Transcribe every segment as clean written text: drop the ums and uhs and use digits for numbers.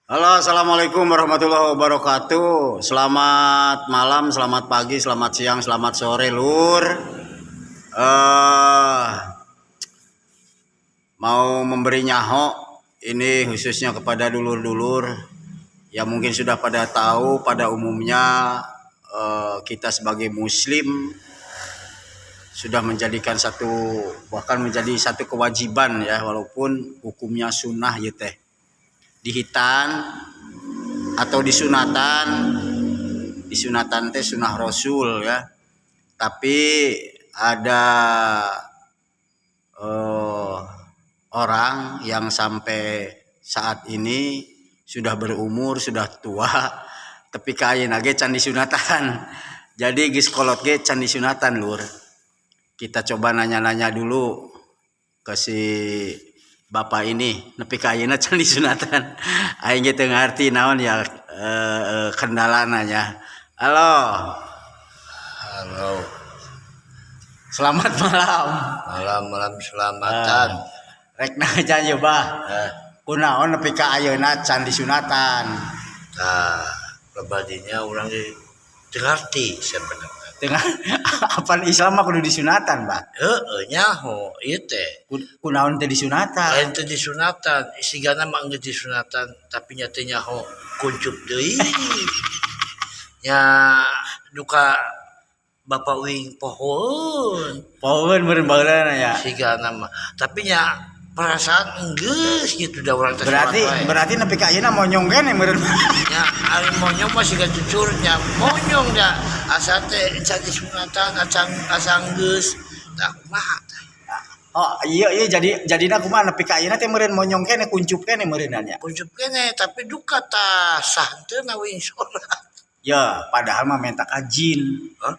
Halo, assalamualaikum warahmatullahi wabarakatuh. Selamat malam, selamat pagi, selamat siang, selamat sore, lur. Mau memberi nyaho ini khususnya kepada dulur-dulur yang mungkin sudah pada tahu. Pada umumnya kita sebagai muslim sudah menjadikan satu, bahkan menjadi satu kewajiban ya, walaupun hukumnya sunnah ya teh, dihitan atau disunatan. Disunatan teh sunnah rasul ya. Tapi ada orang yang sampai saat ini sudah berumur, sudah tua, tapi kain ge can disunatan. Jadi geus kolot ge can disunatan, lur. Kita coba nanya-nanya dulu ke si bapak ini, nepi ka ayeuna can disunatan. Aing ge teu ngarti naon ya kendalana nya. Halo. Halo. Selamat malam. Malam malam, selamatan. Rek nanya ya, Bah. Eh, Kunaon nepi ka ayeuna can disunatan? Nah, pribadinya urang di teu ngarti sebenarnya. Tengah apaan, Islam mah kudu disunatan, Bah. Heeh, nyaho ieu teh. Kunaon teh disunatan? Lain teh disunatan, isigana mah geus disunatan, tapi nya teu nyaho kuncup deui. Nya duka bapak uing pohoeun. Pohoeun meureun baheulana ya. Sigana mah. Tapi nya perasaan enggeus gitu da urang teh Berarti sholat wae. Berarti nepi ka ayeuna monyong keneh meureun. Nya ari monyong mah siga cucurnya monyong da asa teh can disunatan, acan asa geus tah, kumaha tah? Oh iya, jadi jadina kumaha nepi ka ayeuna teh meureun monyong keneh, kuncup keneh meureun nya. Kuncup keneh, tapi duka tah sah teu na uing sholat. Ya, padahal mah minta ka jin. Hah?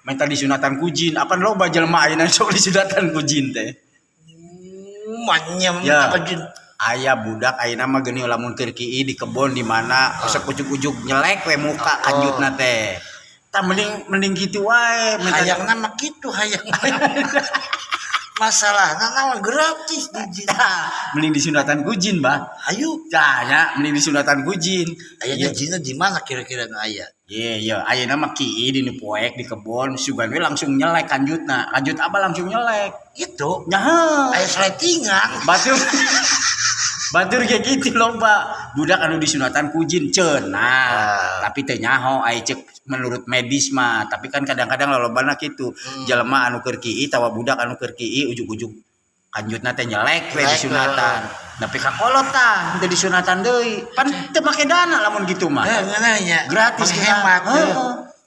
Minta disunatan ku jin. Apa loba jelema ayeuna sok disunatan ku jin teh? Manyam. Ya. Minta ka jin. Aya budak ayeuna mah geuning, lamun keur kieu di kebon di mana, sok ujug-ujug nyelek we muka kanjutna teh. Tah, mending mending kitu wae minta. Hayangna mah kitu, hayang. Masalahna naon, gratis di jin. Tah, mending disunatan ku jin, Bah. Hayu. Tah nya, mending disunatan ku jin. Ayana jinna di mana kira-kira nu aya? Iya, ayeuna mah kieu di nu poek di kebon, sugan we langsung nyelek kanjutna. Kanjut abah langsung nyelek. Itu Nya heuh. Aya sletingan. Batur batur kayak gitu loba budak anu disunatan ku jin cenah. Ah. Tapi teu nyaho ai cek menurut medis mah, tapi kan kadang-kadang lolobana kitu, jelema anu keur kieu tawa budak anu keur kieu ujug-ujug kanjutna teh nyelek we Nyelek, disunatan. Tapi ka kolot tah teu disunatan deui, pan teu make dana lamun kitu mah. Eh, ngeunah. Gratis. Menghemat. Heeh.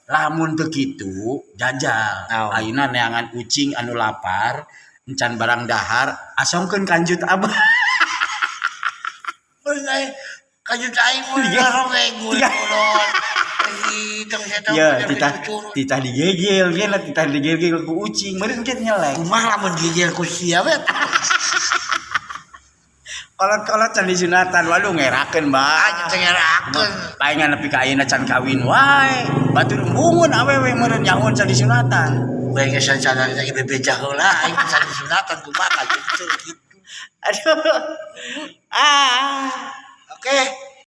Lamun teu kitu jajal. Naon? Ayeuna neangan ucing anu lapar, encan barang dahar, asongkeun kanjut abah. Bener, kanjut aing mun robek mun kolot. Hitung saya Ya, titah titah digegel ge lah, titah digegel ku ucing meureun ge nyelek. Kumaha lamun gigil ku sia we? Kolot-kolot can disunatan, waduh, ngerakeun, Bah. Ah, teu ngerakeun. Palingan nepi ka ayeuna can kawin wae. Batur embungun awewe meureun nyahoan can disunatan. Bae geus sancana lagi bebeja heula aing can disunatan kumaha gitu gitu. Aduh. Ah. Oke.